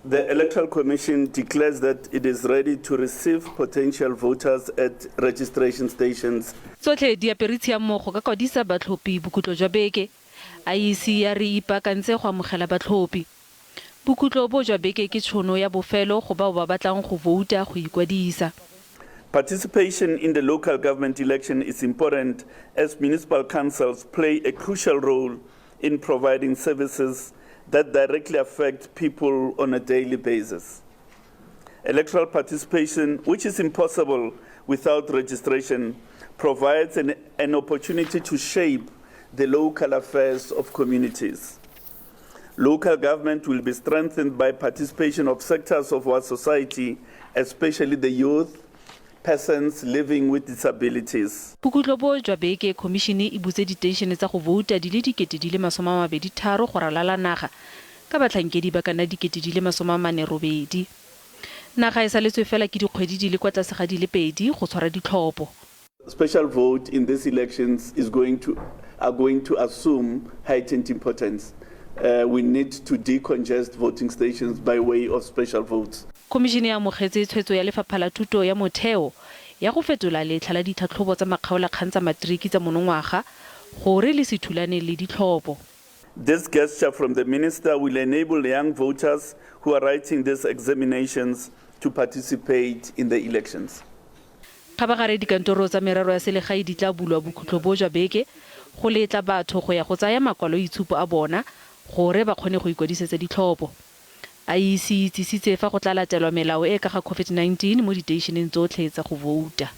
The Electoral Commission declares that it is ready to receive potential voters at registration stations. Tsotlhe di apere tshiamo go ka kwadisa batlhophi bokhutlo jwa beke. IEC ya re e ipaakantse go amogela batlhophi. Bokhutlo bo jwa beke ke tshono ya bofelo go bao ba batlang go vouta go ikwadisa. Participation in the local government election is important as municipal councils play a crucial role in providing services that directly affect people on a daily basis. Electoral participation, which is impossible without registration, provides an opportunity to shape the local affairs of communities. Local government will be strengthened by participation of sectors of our society, especially the youth, persons living with disabilities. Bokhutlo bo jwa beke khomišene e butse diteišene tsa go vouta di le 23,000 go ralala naga ka batlhankedi ba ka nna 48,000. Naga e saletswe fela ke dikgwedi di le kwa tlase ga di le pedi go tshwara ditlhopho. Special vote in these elections is going to are going to assume heightened importance. We need to decongest voting stations by way of special votes. Khomišene e amogetse tshwetso ya Lefapha la Thuto ya Motheo ya go fetola letlha la ditlhatlhobo tsa makgaolakgang tsa matiriki tsa monongwaga gore le se thulane le ditlhopho. This gesture from the minister will enable young voters who are writing these examinations to participate in the elections. Kgabagare dikantoro tsa merero ya selegae di tla bulwa bokhutlo bo jwa beke go letla batho go ya go tsaya makwaloitshupo a bona gore ba kgone go ikwadisetsa ditlhopho. IEC e itsisitse fa go tla latelwa melao e e ka ga Covid-19 mo diteišeneng tsotlhe tsa go vouta.